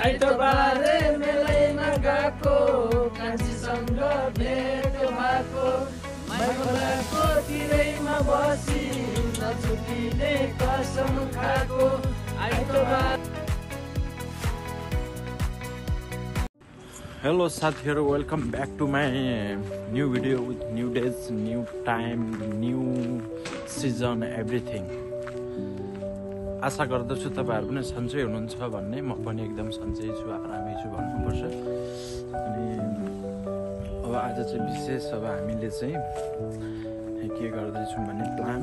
आइतबारे मेलैमा गएको कान्छीसँग भेट भएको माइबोलाको तिरैमा बसी नछुटिने कसम खाएको आइतबार। Hello साथीहरु, welcome back to my new video with new days, new time, new season, everything. आशा गर्दछु तपाईहरु पनि सन्चै हुनुहुन्छ भन्ने। म पनि एकदम सन्चै छु, आरामै छु भन्नुपर्छ। अनि अब आज चाहिँ विशेष अब हामीले चाहिँ के गर्दैछौँ भने प्लान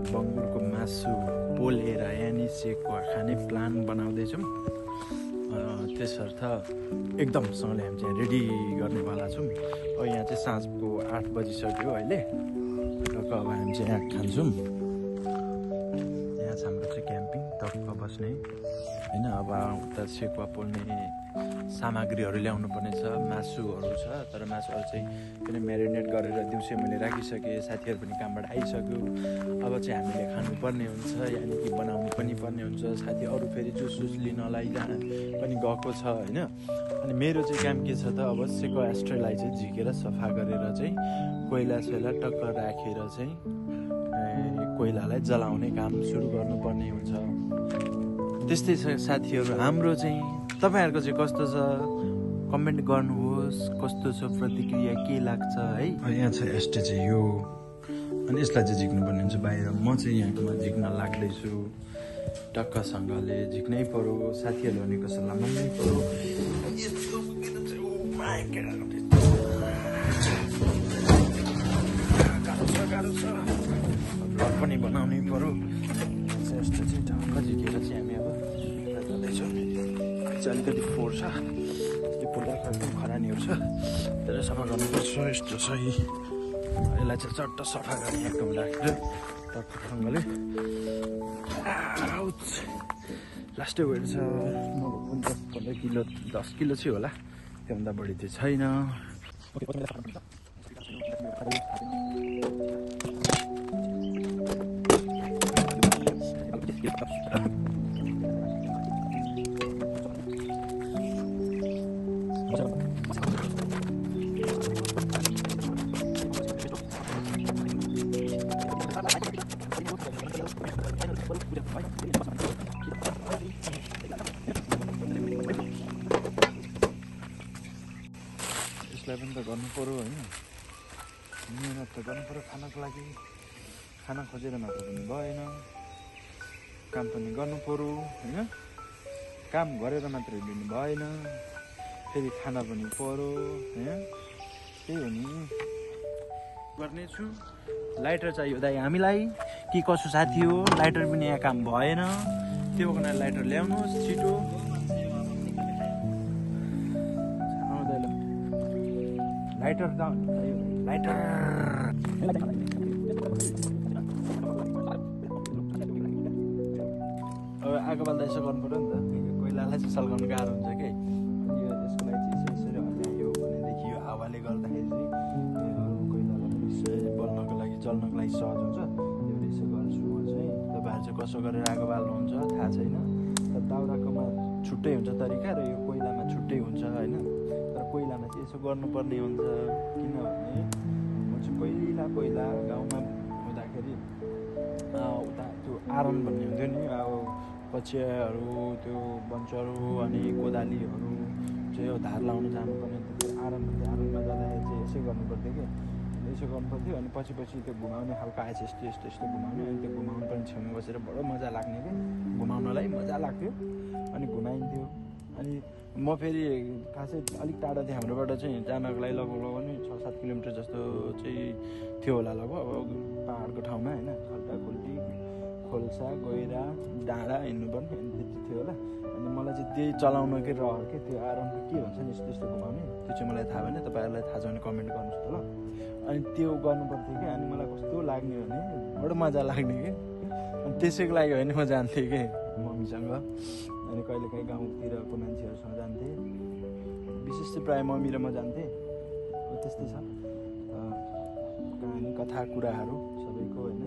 बङ्गुरको मासु पोलेर यानि सेकुवा खाने प्लान बनाउँदैछौँ। त्यसर्थ एकदमसँगले हामी चाहिँ रेडी गर्नेवाला छौँ। अब यहाँ चाहिँ साँझको 8 बजिसक्यो अहिले। टक्क अब हामी चाहिँ यहाँ खान्छौँ। यहाँ छ हाम्रो चाहिँ क्याम्पिङ टक्क बस्ने होइन। अब उता सेकुवा पोल्ने सामग्रीहरू ल्याउनु पर्ने छ, मासुहरू छ। तर मासुहरू चाहिँ किन म्यारिनेट गरेर दिउँसै मैले राखिसकेँ। साथीहरू पनि कामबाट आइसक्यो। अब चाहिँ हामीले खानुपर्ने हुन्छ, यानि कि बनाउनु पनि पर्ने हुन्छ। साथी अरू फेरि जुस लिनलाई जहाँ पनि गएको छ होइन। अनि मेरो चाहिँ काम के छ त, अवश्यको एस्ट्रोलाई चाहिँ झिकेर सफा गरेर चाहिँ कोइला सोइला टक्क राखेर चाहिँ कोइलालाई जलाउने काम सुरु गर्नुपर्ने हुन्छ। त्यस्तै छ साथीहरू हाम्रो चाहिँ। तपाईँहरूको चाहिँ कस्तो छ कमेन्ट गर्नुहोस्, कस्तो छ प्रतिक्रिया, के लाग्छ है। यहाँ छ एस्टे चाहिँ यो, अनि यसलाई चाहिँ झिक्नुपर्ने हुन्छ बाहिर। म चाहिँ यहाँकोमा झिक्न लाग्दैछु टक्कसँगले। झिक्नै पर्यो, साथीहरू भनेको सल्लाह मान्नै पर्यो। गाह्रो छ, भ्लग पनि बनाउनै पर्यो। यस्तो चाहिँ ढक्क झिकेर चाहिँ हामी अब जाँदैछौँ। चाहिँ अलिकति फोहोर छ, यो पोल्दा एकदम खरानीहरू छ, त्यसलाई सफा गर्नुपर्छ। यस्तो छ यसलाई चाहिँ चट्ट सफा गर्ने एकदम राखेर टक्कसँगले। लास्टै वेट छ 15 किलो 10 किलो चाहिँ होला, त्योभन्दा बढी चाहिँ छैन। यसलाई पनि त गर्नु पर्यो होइन। मिहिनेत त गर्नु पर्यो खानको लागि। खाना खोजेर मात्र पनि भएन, काम पनि गर्नु पर्यो होइन। काम गरेर मात्रै दिनु भएन, फेरि खाना पनि पर्यो होइन। त्यही हो नि। गर्नेछु। लाइटर चाहियो दाइ हामीलाई कि कसो साथी हो। लाइटर पनि यहाँ काम भएन, त्यो भएर लाइटर ल्याउनुहोस् छिटो। लाइटर चाहियो, लाइटर। अब आगो बाल्दा यसो गर्नु पऱ्यो नि त। कोइलालाई चाहिँ सल्काउनु गाह्रो हुन्छ कि। अनि यसको लागि चाहिँ यसरी हल्लायो भनेदेखि यो हावाले गर्दाखेरि चाहिँ कोइलालाई पनि बल्नको लागि जल्नको लागि सहज हुन्छ। त्यो यसो गर्छु म चाहिँ। तपाईँहरू चाहिँ कसो गरेर आगो बाल्नुहुन्छ थाहा छैन। तर दाउराकोमा छुट्टै हुन्छ तरिका र यो कोइलामा छुट्टै हुन्छ होइन। कोइलामा चाहिँ यसो गर्नुपर्ने हुन्छ, किनभने म चाहिँ पहिला गाउँमा हुँदाखेरि उता त्यो आरन भन्ने हुन्थ्यो नि। अब कचियाहरू त्यो बन्चहरू अनि कोदालीहरू चाहिँ धार लाउनु जानुपर्ने हुन्थ्यो। त्यो आरनमा जाँदाखेरि चाहिँ यसै गर्नुपर्थ्यो कि, यसो गर्नुपर्थ्यो। अनि पछि त्यो घुमाउने खालको आएछ, यस्तो घुमाउने। अनि त्यो घुमाउनु पनि छेउमा बसेर बडो मजा लाग्ने कि, घुमाउनलाई मजा लाग्थ्यो। अनि घुमाइन्थ्यो। अनि म फेरि खासै अलिक टाढा थियो हाम्रोबाट चाहिँ जानको लागि लगभग नि 6-7 किलोमिटर जस्तो चाहिँ थियो होला लगभग। अब पाहाडको ठाउँमा होइन, खल्टा-खुल्टी खोल्सा गहिरा डाँडा हिँड्नुपर्ने अनि त्यति थियो होला। अनि मलाई चाहिँ त्यही चलाउनकै रहर के त्यो आरनको के हुन्छ नि यस्तो घुमाउने, त्यो चाहिँ मलाई थाहा भएन। तपाईँहरूलाई थाहा छ भने कमेन्ट गर्नुहोस् त ल। अनि त्यो गर्नुपर्थ्यो कि। अनि मलाई कस्तो लाग्ने भने बडो मजा लाग्ने कि। अनि त्यसैको लागि हो भने म जान्थेँ कि मम्मीसँग। अनि कहिलेकाहीँ गाउँतिरको मान्छेहरूसँग जान्थेँ। विशेष चाहिँ प्रायः मम्मी र म जान्थेँ। त्यस्तै छ कहानी कथा कुराहरू सबैको होइन।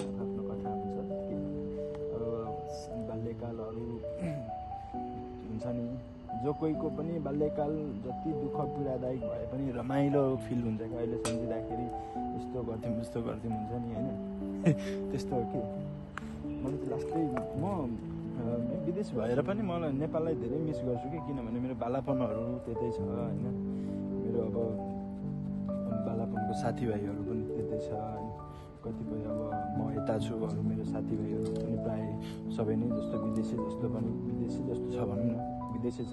हुन्छ नि जो कोहीको पनि बाल्यकाल जति दुःख पीडादायक भए पनि रमाइलो फिल हुन्छ कि अहिले सम्झिँदाखेरि यस्तो गर्थ्यौँ उस्तो गर्थ्यौँ हुन्छ नि होइन त्यस्तो हो कि मलाई चाहिँ लास्टै म विदेश भएर पनि मलाई नेपाललाई धेरै मिस गर्छु कि किनभने मेरो बालापनहरू त्यतै छ होइन मेरो अब बालापनको साथीभाइहरू पनि त्यतै छ होइन कतिपय अब म यता छु अरू मेरो साथीभाइहरू पनि प्रायः सबै नै जस्तो विदेशी जस्तो छ भनौँ न विदेशी छ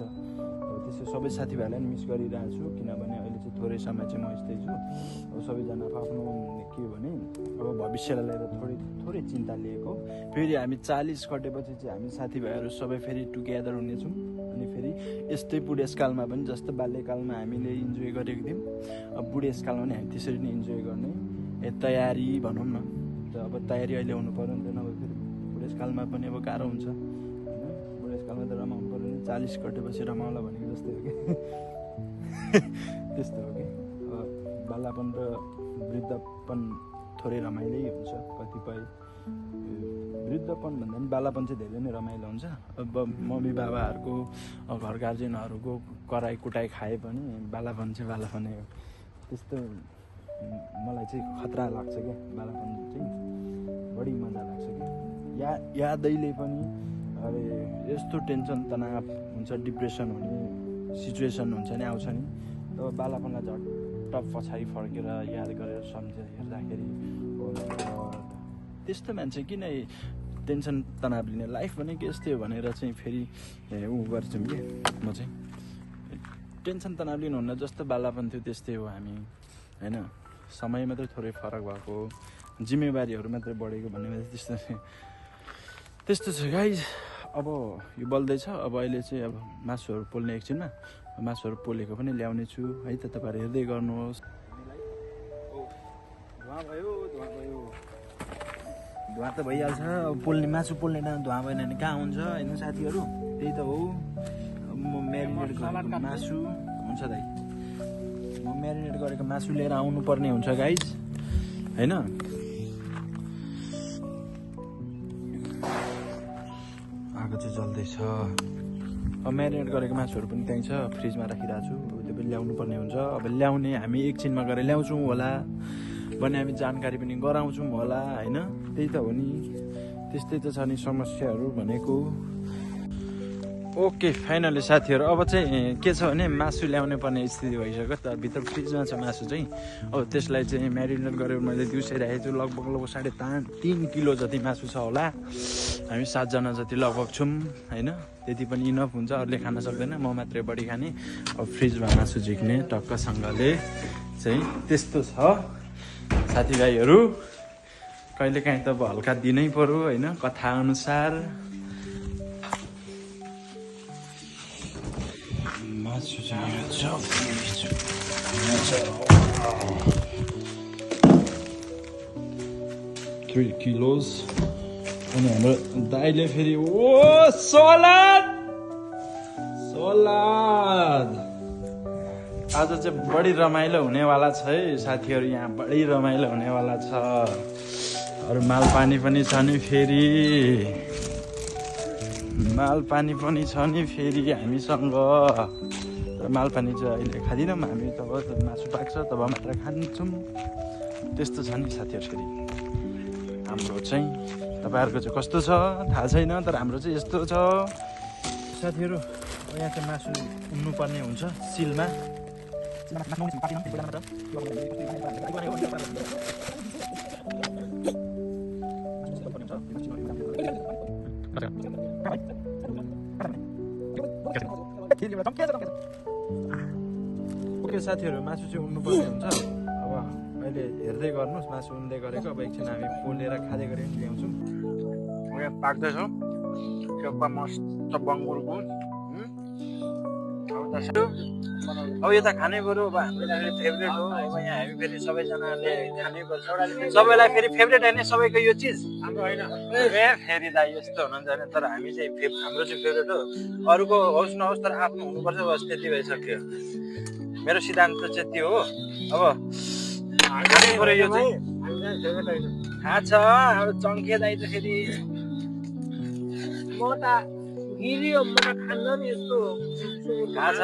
अब त्यसो सबै साथीभाइलाई मिस गरिरहेको छु किनभने अहिले चाहिँ थोरै समय चाहिँ म यस्तै छु अब सबैजना आफ्नो के हो भने अब भविष्यलाई लिएर थोरै चिन्ता लिएको फेरि हामी 40 कटेपछि चाहिँ हामी साथीभाइहरू सबै फेरि टुगेदर हुनेछौँ अनि फेरि यस्तै बुढेसकालमा पनि जस्तो बाल्यकालमा हामीले इन्जोय गरेको थियौँ अब बुढेसकालमा पनि हामी त्यसरी नै इन्जोय गर्ने तयारी भनौँ न अब तयारी अहिले हुनु पऱ्यो नि त नभए फेरि बुढेसकालमा पनि अब गाह्रो हुन्छ होइन बुढेसकालमा त रमाउनु पऱ्यो नि 40 कटेपछि रमाउला भनेको जस्तै हो कि त्यस्तो हो कि बालापन र वृद्धपन थोरै रमाइलै हुन्छ कतिपय वृद्धपन भन्दा पनि बालापन चाहिँ धेरै नै रमाइलो हुन्छ अब मम्मी बाबाहरूको घर गार्जेनहरूको कराई कुटाई खाए पनि बालापन चाहिँ बालापनै हो त्यस्तो मलाई चाहिँ खतरा लाग्छ क्या बालापन चाहिँ बढी मजा लाग्छ कि यादैले पनि अरे यस्तो टेन्सन तनाव हुन्छ डिप्रेसन हुने सिचुएसन हुन्छ नि आउँछ नि तब बालापनलाई झट्ट पछाडि फर्केर याद गरेर सम्झेर हेर्दाखेरि त्यस्तो मान्छे किन टेन्सन तनाव लिने लाइफ भनेको यस्तै हो भनेर चाहिँ फेरि ऊ गर्छौँ कि म चाहिँ टेन्सन तनाव लिनुहुन्न जस्तो बालापन थियो त्यस्तै हो हामी होइन समय मात्रै थोरै फरक भएको जिम्मेवारीहरू मात्रै बढेको भन्ने त्यस्तो छ गाइज अब यो बल्दैछ अब अहिले चाहिँ अब मासुहरू पोल्ने एकछिनमा मासुहरू पोलेको पनि ल्याउने छु है त तपाईँहरू हेर्दै गर्नुहोस् धुवा त भइहाल्छ अब मासु पोल्ने टाइम धुवा भएन भने कहाँ हुन्छ होइन साथीहरू त्यही त हो म म्यारिनेट गरेको मासु हुन्छ दाइ म म्यारिनेट गरेको मासु लिएर आउनुपर्ने हुन्छ गाइज होइन आगो चाहिँ जल्दैछ अब म्यारिनेट गरेको मासुहरू पनि त्यहीँ छ फ्रिजमा राखिरहेको छु त्यो पनि ल्याउनु पर्ने हुन्छ अब ल्याउने हामी एकछिनमा गएर ल्याउँछौँ होला भने हामी जानकारी पनि गराउँछौँ होला होइन त्यही त हो नि त्यस्तै त छ नि समस्याहरू भनेको ओके फाइनली साथीहरू अब चाहिँ के छ भने मासु ल्याउने पर्ने स्थिति भइसक्यो त भित्र फ्रिजमा छ मासु चाहिँ अब त्यसलाई चाहिँ म्यारिनेट गरेर मैले दिउँसैराखेको छु लगभग 3.5 किलो जति मासु छ होला हामी 7 जना जति लगभग छौँ होइन त्यति पनि इनफ हुन्छ अरूले खान सक्दैन म मात्रै बढी खाने अब फ्रिजमा मासु झिक्ने टक्कसँगले चाहिँ त्यस्तो छ साथीभाइहरू कहिलेकाहीँ त अब हल्का दिनै पर्यो होइन कथा अनुसार मासु चाहिँ 3 किलोस अनि हाम्रो दाइले फेरि ओ सलाद आज चाहिँ बढी रमाइलो हुनेवाला छ है साथीहरू यहाँ बढी रमाइलो हुनेवाला छ अरू मालपानी पनि छ नि फेरि हामीसँग तर मालपानी चाहिँ अहिले खाँदैनौँ हामी तब मासु पाक्छ तब मात्र खान्छौँ त्यस्तो छ नि साथीहरू फेरि हाम्रो चाहिँ तपाईँहरूको चाहिँ कस्तो छ थाहा छैन तर हाम्रो चाहिँ यस्तो छ साथीहरू यहाँ चाहिँ मासु उन्नुपर्ने हुन्छ सिलमा ओके साथीहरू मासु चाहिँ उन्नुपर्ने हुन्छ अब अहिले हेर्दै गर्नुहोस् मासु उन्दै गरेको अब एकछिन हामी पोलेर खाँदै गरेर ल्याउँछौँ यहाँ पाक्दैछौँ मस्त बङ्गुरको अब यता खानै पर्यो अब हाम्रो लागि फेभरेट हो अब यहाँ हामी फेरि सबैजनाले खानै पर्छ सबैलाई फेरि फेभरेट होइन सबैको यो चिज हाम्रो होइन फेरि दा यस्तो हुनुहुन्छ होइन तर हामी चाहिँ हाम्रो चाहिँ फेभरेट हो अरूको होस् नहोस् तर आफ्नो हुनुपर्छ बस त्यति भइसक्यो मेरो सिद्धान्त चाहिँ त्यो हो अब खानै पर्यो यो चाहिँ थाहा छ अब चङ्खे दाइ त फेरि म त गिरियो मलाई खान्न नि यस्तो थाहा छ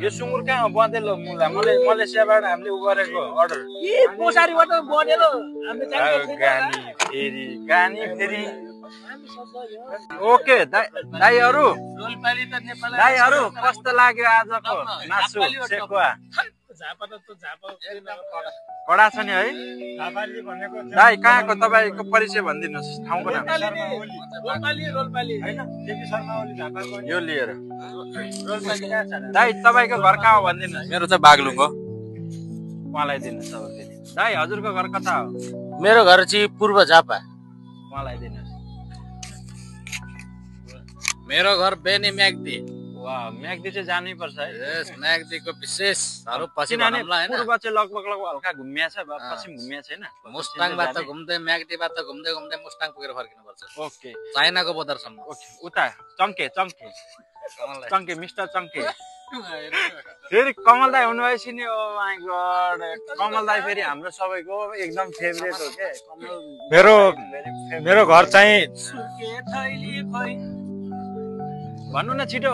यो सुँगुर कहाँ बँदेलो मुला मलेसियाबाट हामीले उ गरेको अर्डर पोसारीबाट बनेलो हामीले गानी फेरि ओके दाइहरू रोलपाली त नेपाल दाइहरू कस्तो लाग्यो आजको मासु सेकुवा कडा छ नि है दाइ कहाँको तपाईँको परिचय भनिदिनुहोस् ठाउँको नाम यो लिएर दाइ तपाईँको घर कहाँ हो भनिदिनुहोस् मेरो चाहिँ बागलुङको उहाँलाई दिनुहोस् अब फेरि दाइ हजुरको घर कता हो मेरो घर चाहिँ पूर्व झापा उहाँलाई दिनुहोस् मेरो घर बेनी म्याग्दी वाह म्याग्दी चाहिँ जानै पर्छ है यस म्याग्दीको विशेषहरू पछि किनभने भनौँला हैन पूर्व चाहिँ लगभग हल्का घुमिया छ पश्चिम घुमिया छैन मुस्ताङबाट घुम्दै म्याग्दीबाट घुम्दै घुम्दै मुस्ताङ पुगेर फर्किनु पर्छ ओके चाइनाको बदरसम्म ओके उता चङ्के मिस्टर चङ्के फेरि कमल दाई हुनुभएपछि नि ओ माइ गॉड कमल दाई फेरि हाम्रो सबैको एकदम फेभरेट हो के मेरो घर चाहिँ भन्नु न छिटो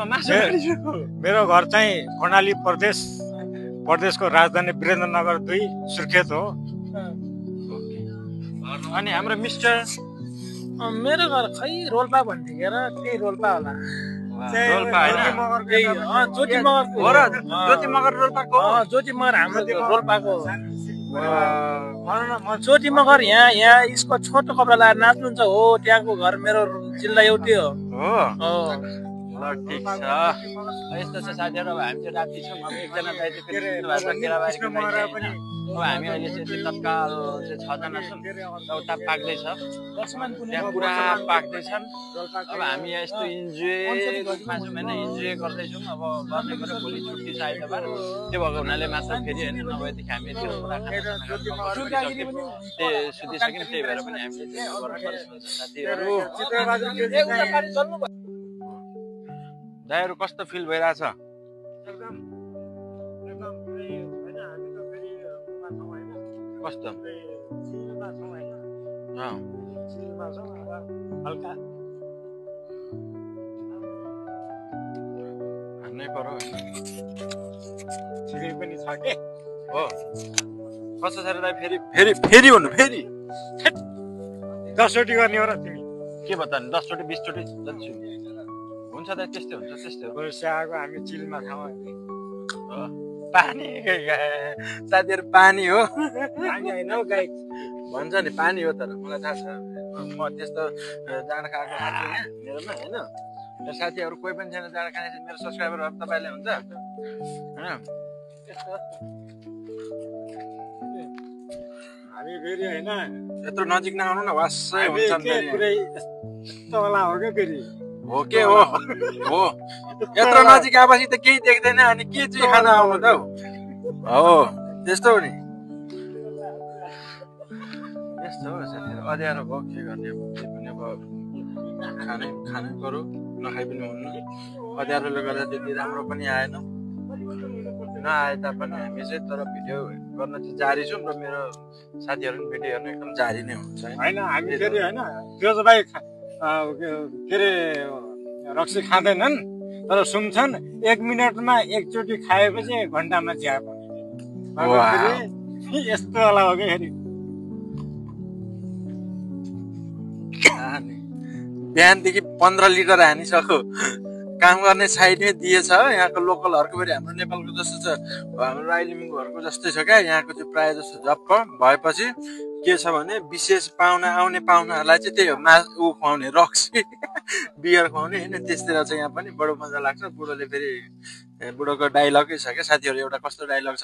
मेरो घर चाहिँ कर्णाली प्रदेशको राजधानी वीरेन्द्रनगर 2 सुर्खेत हो अनि हाम्रो मिस्टर मेरो घर खै रोल्पा भन्थे के र त्यही रोल्पा होला रोल्पा हैन ज्योति मगर हो र ज्योति मगर रोल्पाको ज्योति मगर हाम्रो रोल्पाको ज्योति मगर यहाँ यसको छोटो कपडा लगाएर नाच्नुहुन्छ हो त्यहाँको घर मेरो जिल्ला एउटै हो ल ठीक छ यस्तो छ साथीहरु अब हामी चाहिँ राति छौँ अब एकजना दाइ चाहिँ फेरि केराबारीको दाइ पनि अब हामी अहिले चाहिँ तत्काल चाहिँ 6 जना छौँ उता पाक्दैछ त्यहाँ पुरा पाक्दैछन् अब हामी यहाँ यस्तो इन्जोय रूपमा छौँ होइन इन्जोय गर्दैछौँ अब गर्ने कुरा भोलि छुट्टी छ आइतबार त्यो भएको हुनाले मात्र फेरि होइन नभएदेखि हामी यति कुरा सुतिसक्यौँ त्यही भएर पनि हामीले साथीहरू दाइहरू कस्तो फिल भइरहेछ कस्तो हान्नै पर्यो पनि छ के हो कस्तो छ र दाइ फेरि भन्नु फेरि 10 चोटि गर्ने हो र तिमी के बता 10 चोटि 20 चोटि जति हुन्छ दाइ त्यस्तै हुन्छ त्यस्तै हो स्याएको हामी चिलमा खाऊ पानी साथीहरू पानी हो पानी हैन हौ गाई भन्छ नि पानी हो तर मलाई थाहा छ म त्यस्तो जाँड खाएको साथी मेरोमा होइन र साथीहरू कोही पनि छैन जाँड खाने मेरो सब्सक्राइबरहरू तपाईँले हुन्छ होइन हामी फेरि हैन यत्रो नजिक नआउनु न वासै हुन्छ पुरै यस्तो होला हो के फेरि हो के हो यत्रो नजिक आएपछि त केही देख्दैन अनि के चाहिँ खान आउनु त हो त्यस्तो हो नि यस्तो हो साथीहरू अँध्यारो भयो के गर्ने अब के पनि अब खानै पर्यो नखाइ पनि हुन्न अँध्यारोले गर्दा त्यति राम्रो पनि आएन नआए तापनि हामी चाहिँ तर भिडियो गर्न चाहिँ जारी छौँ र मेरो साथीहरू पनि भिडियो हेर्नु एकदम जारी नै हुन्छ होइन हामी फेरि होइन फिरोज भाइ के अरे रक्सी खाँदैनन् तर सुन्छन् 1 मिनटमा एकचोटि खाएपछि घन्टामा चिया पनि यस्तो होला हो कि फेरि बिहानदेखि 15 लिटर हानिसक्यो काम गर्ने साइडमै दिएछ यहाँको लोकलहरूको फेरि हाम्रो नेपालको जस्तो छ हाम्रो राइलिङहरूको जस्तै छ क्या यहाँको चाहिँ प्रायः जस्तो झप्प भएपछि के छ भने विशेष आउने पाहुनाहरूलाई चाहिँ त्यही हो ऊ खुवाउने रक्सी बियर खुवाउने होइन त्यस्तै चाहिँ यहाँ पनि बडो मजा लाग्छ बुढोले फेरि बुढोको डाइलगै छ क्या साथीहरू एउटा कस्तो डाइलग छ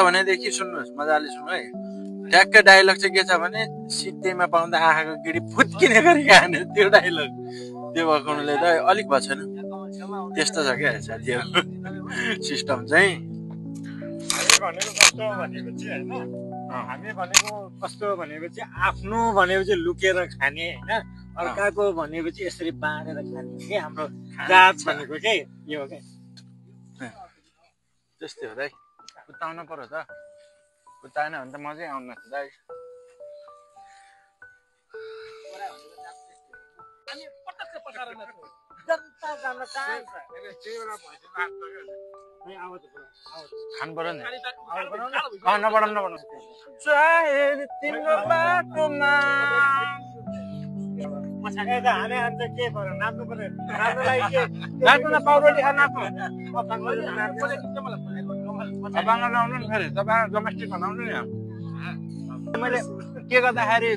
भनेदेखि सुन्नुहोस् मजाले सुन्नु है ठ्याक्कै डाइलग चाहिँ के छ भने सित्तैमा पाउँदा आँखाको गिडी फुत्किने गरी खाने त्यो डाइलग त्यो भएको हुनाले त अलिक भएको छैन त्यस्तो छ क्या साथीहरू सिस्टम चाहिँ हामी भनेको कस्तो भनेपछि आफ्नो भनेपछि लुकेर खाने होइन अर्काको भनेपछि यसरी बाँडेर खाने के हाम्रो जात भनेको के यो हो क्या त्यस्तै हो दाइ उताउनु पर्यो त उताएन भने त मजै आउनु त दाइ खानु पर्यो नि नबढाउनु सायद तिम्रो बाटोमा के पर्यो नाच्नु पर्यो नाच्नुलाई के नाच्नु पाउरोटी खान तपाईँ आउनु नि फेरि तपाईँ डोमेस्टिक बनाउनु नि मैले के गर्दाखेरि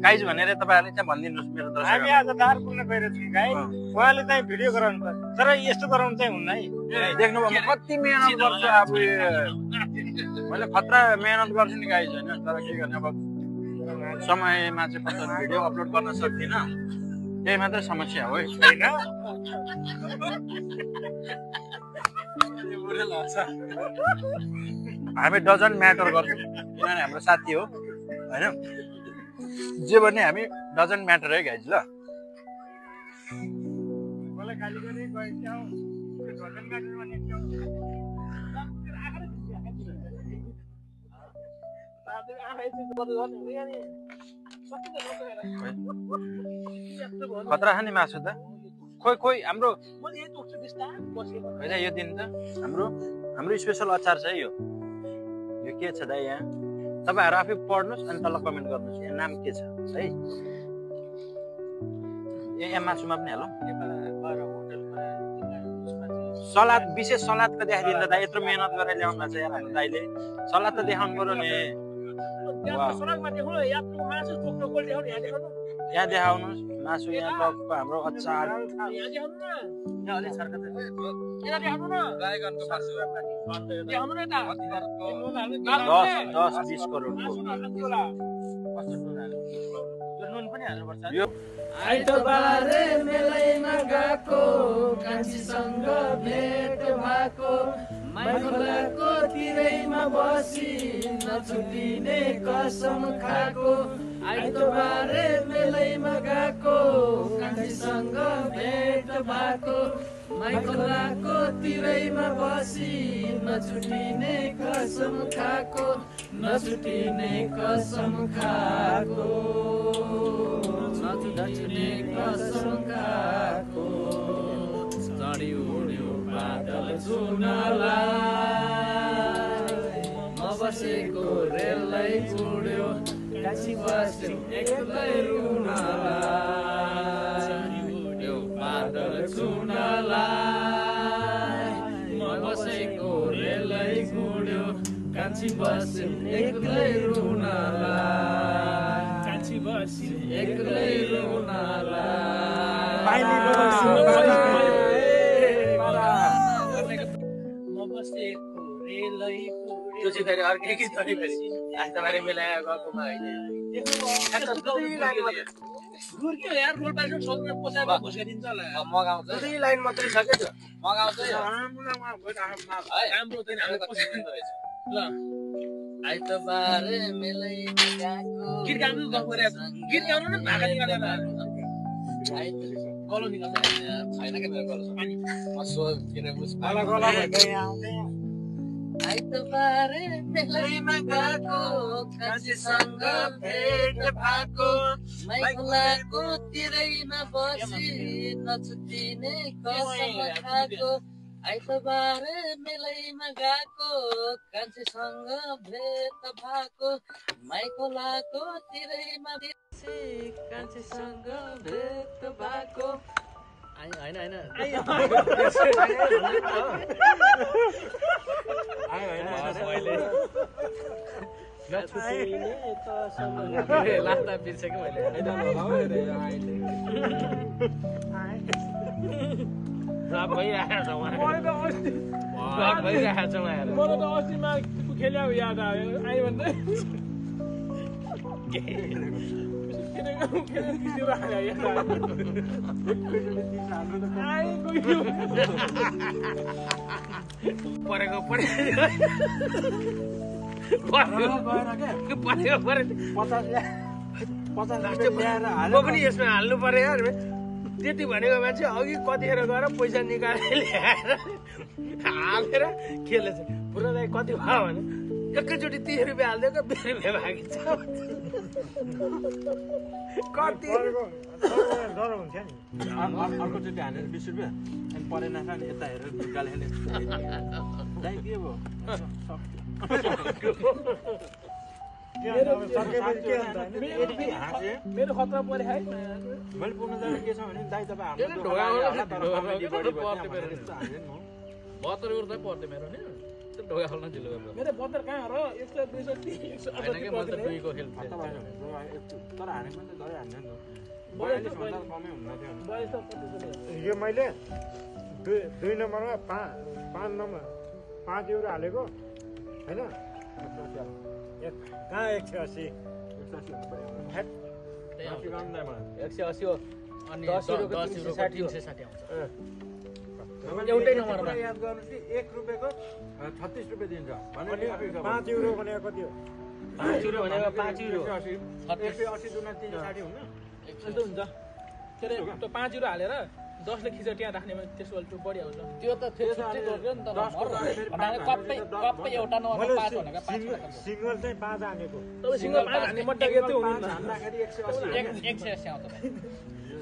गाइज भनेर तपाईँहरूले चाहिँ भनिदिनुहोस् मेरो हामी दर्शक आज दार पुग्न गइरहेको छौँ गाई उहाँले चाहिँ भिडियो गराउनु पर्छ तर यस्तो गराउनु चाहिँ हुन्न है देख्नुभयो म कति मेहनत गर्छु अब मैले खतरा मेहनत गर्छु नि गाइज होइन तर के गर्ने अब समयमा चाहिँ पत्ता भिडियो अपलोड गर्न सक्दिनँ त्यही मात्रै समस्या हो है हामी डजन्ट म्याटर गर्छौँ किनभने हाम्रो साथी हो होइन जे भने हामी डजन्ट म्याटर है गाइज ल मलाई गाली गर्ने गयो भजन गाडी भने खतरा खाने मासु त खोइ खोइ हाम्रो होइन यो दिन त हाम्रो स्पेसल अचार छ है यो के छ दाइ यहाँ तपाईँहरू आफै पढ्नुहोस् अनि तल कमेन्ट गर्नुहोस् यहाँ नाम के छ है यहाँ मासुमा पनि हालौँ सलाद विशेष सलादको देखाइदिनु त दाइ यत्रो मेहनत गरेर ल्याउनु भएको छ यार हाम्रो दाइले सलाद त देखाउनु पर्यो नि यहाँ देखाउनुहोस् मासु यहाँ टपको हाम्रो अचार 10-20 करोडको आइतबारे मेलैमा गएको कान्छीसँग भेट भएको माइखोलाको तिरैमा बसी नछुटिने कसम खाएको आइतबारे मेलैमा गएको कान्छीसँग भेट भएको माइखोलाको तिरैमा बसी नछुटिने कसम खाएको नछुटिने कसम खाएको नछुटिने कसम खाएको चढ्यो उड्यो बादल जुनलाई म बसेको रेललाई उड्यो काशी बस्यो एक्लै रुनलाई उड्यो बादल जुनलाई म बसेको रेललाई उड्यो कान्छी बस्यो एक्लै रुनलाई कान्छी बस्यो एक्लै रुनलाई म बसेको रेलै त्यो चाहिँ फेरि अर्कै के थरी फेरि आइतबारे मिलाएर गएकोमा होइन गुर्क्यो यार रोलपालको सोध्न पोसाएको घुस्काइदिन्छ होला मगाउँछ दुई लाइन मात्रै छ के त्यो मगाउँछ राम्रो छैन हामी पोसाइदिन्छ रहेछ ल आइतबारे मिलाइमा गएको गीत गाउनु गफ गरेर गीत गाउनु न भाका निकालेर गलो निकाल्नु छैन के मेरो गलो म सो किन बुझ आइतबारे मेलैमा गएको कान्छीसँग भेट भएको माइखोलाको तिरैमा बसी नछुटिने कसम खाएको आइतबारे मेलैमा गएको कान्छीसँग भेट भएको माइखोलाको तिरैमा बसी कान्छीसँग भेट भएको होइन लास्टा बिर्सेको मैले मलाई त अस्तिमा खेल्या याद आयो आयो भन्दै परेको म पनि यसमा हाल्नु पर्यो यार त्यति भनेको मान्छे अघि कतिखेर गएर पैसा निकालेर ल्याएर हालेर खेलेछ पुरा दाइ कति भयो भने एकैचोटि 30 रुपियाँ हालिदिएको 20 रुपियाँ बाँकी छ कति डर हुन्थ्यो नि अर्कोचोटि हानेर 20 रुपियाँ अनि परेन खाने यता हेरेर ढुक्काले खाने दाइ के भयो मेरो खतरा परे है मैले पुग्न जाँदा के छ भने दाइ तपाईँ हाम्रो 72 रुपियाँ पर्दै मेरो नि ढोका खोल्न ढिलो भयो मेरो बत्तर कहाँ हो र 162 दुईको खेल तर हानेको पनि त धरै हान्यो नि त 42 भन्दा कमै हुन्न थियो हिजो मैले 2 नम्बरमा 5 नम्बर 5 युरो हालेको हैन कहाँ 180 180 हो अनि 10 युरोको 360 360 आउँछ एउटै नम्बरमा याद गर्नु कि 1 रुपियाँको 36 रुपियाँ दिन्छ भने 5 युरो भनेको कति हो 5 युरो भनेको 5 युरो 180 दुना 360 हुन्न अन्त हुन्छ के अरे त्यो 5 युरो हालेर 10 ले खिचेर त्यहाँ राख्ने भने त्यसो भए बढी आउँछ त्यो त छुट्टै गर्यो नि त कप्पै एउटा नम्बरमा 5 भनेको 5 सिंगल चाहिँ 5 हानेको तब सिंगल 5 हान्ने मट्टा के त्यो हुनु हान्दाखेरि 180 180 आउँछ भाइ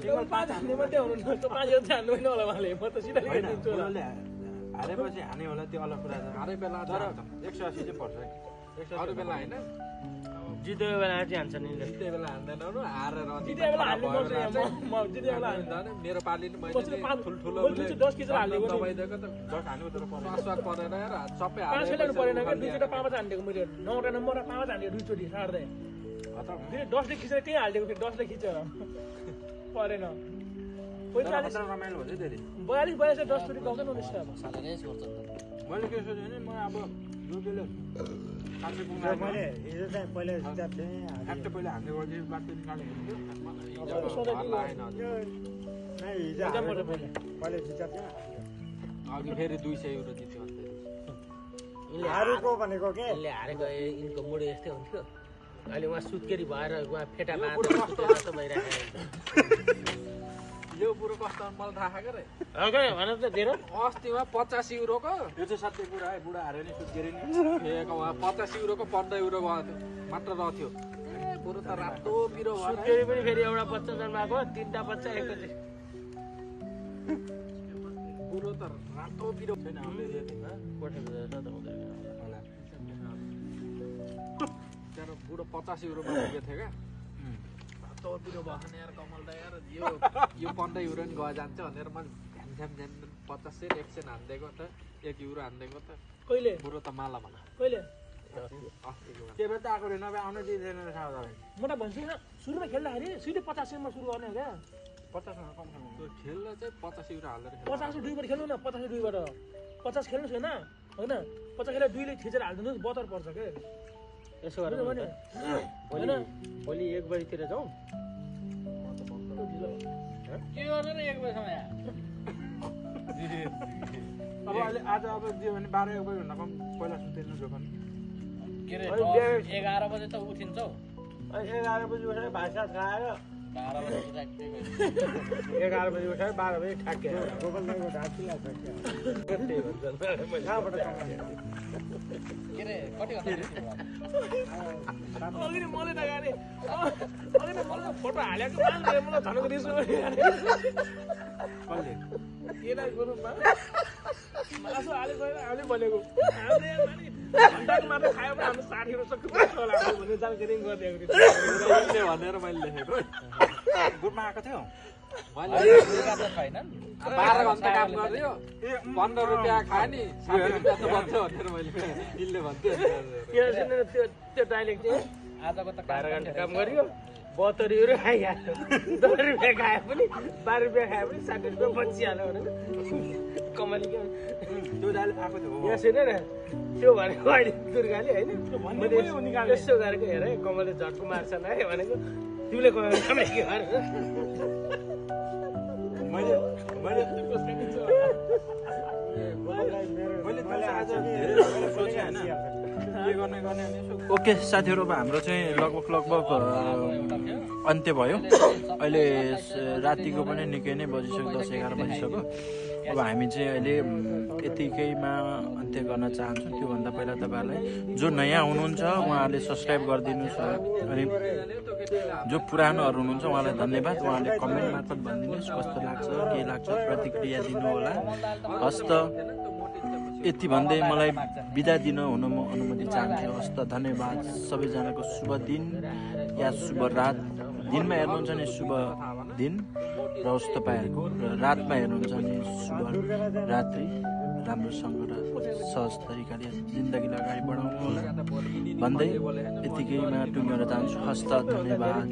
सिंगल 5 हान्ने मात्रै हुनु न त्यो 5 युरो हान्नु होइन होला उहाँले म त सिधा लेखिदिन्छु होला हारेपछि हाने होला त्यो अलग कुरा छ हारे बेला तर 180 चाहिँ पर्छ अरू बेला होइन जितेको बेला चाहिँ हान्छ नि जिते बेला हान्दैनौ हारेर जितेको बेला हान्नु पर्छ म जितेको बेला हान्दैन मेरो पाली नि मैले ठुल्ठुलो मैले 10 खिचेर हालेको नि दबाइदिएको त 10 हान्नु तर पर्छ स्वाद परेन र सबै 5 खेलाउनु परेन के दुईचोटि 5 हान्दिएको मैले 9वटा नम्बर 5 हान्दिएको दुईचोटि सार्दै फेरि 10 ले खिचेर त्यही हालिदिएको फेरि 10 ले खिचेर परेन 45 रमाइलो हुन्छ धेरै 42 42 10 चोटि गाउँछ न उसले सालले सोच्छ मैले के सोचेँ भने म अब रुपियाँले काट्दै पुग्नु मैले हिजो चाहिँ पहिला जिता थिएँ ठ्याक्कै पहिला हान्दै गर्दै बाटो निकाल्नु हुन्थ्यो हिजो पहिला जिता थिएँ अघि फेरि 200 युरो जित्यो अन्त हारेको भनेको के यसले हारेको यिनको मुड यस्तै हुन्थ्यो अहिले उहाँ सुत्केरी भएर उहाँ फेटा बाँधेर जस्तो भइरहेको यो कुरो कस्तो मलाई थाहा गर भन त धेरै अस्तिमा 50 युरोको यो चाहिँ सत्य कुरा है बुढा हारे नि सुत्केरी नि 50 युरोको 15 युरो गएको थियो मात्र रह्यो बरु त रातो पिरो भयो सुत्केरी पनि फेरि एउटा बच्चा जन्माएको 3टा बच्चा एकैचोटि बरु त रातो पिरो छैन हामीले त्यहाँ बुढो 50 युरोमा पुगेको थियो क्या रातो पिरो भएको यार कमल दा यार यो 15 युरो नि गए जान्छ भनेर म झ्याम 50 सेन्ट 1 सेन्ट हान्दिएको त 1 युरो हान्दिएको त कहिले बुढो त माला माला कहिले के बेला त आएको रे नभए आउन दिँदैन थाहा तपाईँ म त भन्छु होइन सुरुमा खेल्दाखेरि सिधै 50 सेन्टमा सुरु गर्ने हो क्या 50 मा कम खानु त्यो खेल्दा चाहिँ 50 युरो हालेर 50 दुईबाट खेल्नु न 50 दुईबाट 50 खेल्नु छैन होइन 50 खेलेर 2 ले खिचेर हालिदिनु 72 पर्छ के यसो गरेर भोलि 1 बजीतिर जाउँ के गरेर 1 बजीसम्म यहाँ अब अहिले आज अब दियो भने 12 1 बजी भन्दा कम पहिला सुत्दैन दोकान के रे 11 बजे त उठिन्छौ 11 बजी उठेर भात सात खाएर 12 बजे राख्दै 11 बजी उठेर 12 बजी ठाक्यो गोपाल दाइको ढाकी लाग्छ कहाँबाट के रे कति गर्नु अघि नै मलाई नगाने अघि नै मलाई फोटो हालेको मान्छे मलाई झनको रिस उठ्यो कसले केलाई ग्रुपमा मासु हाले गएर हामीले भनेको हामीले मानि घन्टाको मात्रै खायो भने हाम्रो 60 रुपियाँ सक्नु पर्छ होला भन्ने जानकारी गरिदिएको थियो भनेर मैले लेखेको ग्रुपमा आएको थियो मैले लेखेको त छैन 12 घण्टा काम गर्दियो 15 रुपियाँ खाए नि 60 रुपियाँ त बन्छ भनेर मैले दिलले भन्थ्यो त्यो डाइलेक्ट चाहिँ आजको त 12 घण्टा काम गरियो 72 युरो खाइहाल्यो 10 रुपियाँ खाए पनि 12 रुपियाँ खाए पनि 60 रुपियाँ बचिहाल्यो भनेर कमाली क्या त्यो डाइलेक्ट आएको थियो यहाँ सुन न त्यो भनेको अहिले दुर्गाले होइन यसो गरेको हेर है कमलले झट्को मार्छ न है भनेको तिमीले कमाइ के गर मैले आज धेरै सोचेँ होइन ओके साथीहरू, अब हाम्रो चाहिँ लगभग अन्त्य भयो। अहिले रातिको पनि निकै नै बजिसक्यो, 10-11 बजिसक्यो। अब हामी चाहिँ अहिले यतिकैमा अन्त्य गर्न चाहन्छौँ। त्योभन्दा पहिला तपाईँहरूलाई जो नयाँ हुनुहुन्छ उहाँहरूले सब्सक्राइब गरिदिनुहोस्, अनि जो पुरानोहरू हुनुहुन्छ उहाँलाई धन्यवाद। उहाँले कमेन्ट मार्फत भनिदिनुहोस् कस्तो लाग्छ, के लाग्छ, प्रतिक्रिया दिनु होला। हस्त यति भन्दै मलाई बिदा दिन हुन म अनुमति चाहन्छु। हस्त धन्यवाद। सबैजनाको शुभ दिन या शुभ रात। दिनमा हेर्नुहुन्छ भने शुभ दिन र होस् तपाईँहरूको, र रातमा हेर्नुहुन्छ भने शुभ रात्रि। राम्रोसँग र सहज तरिकाले जिन्दगीलाई अगाडि बढाउनु होला भन्दै यतिकैमा टुङ्गेर जान्छु। हस्त धन्यवाद।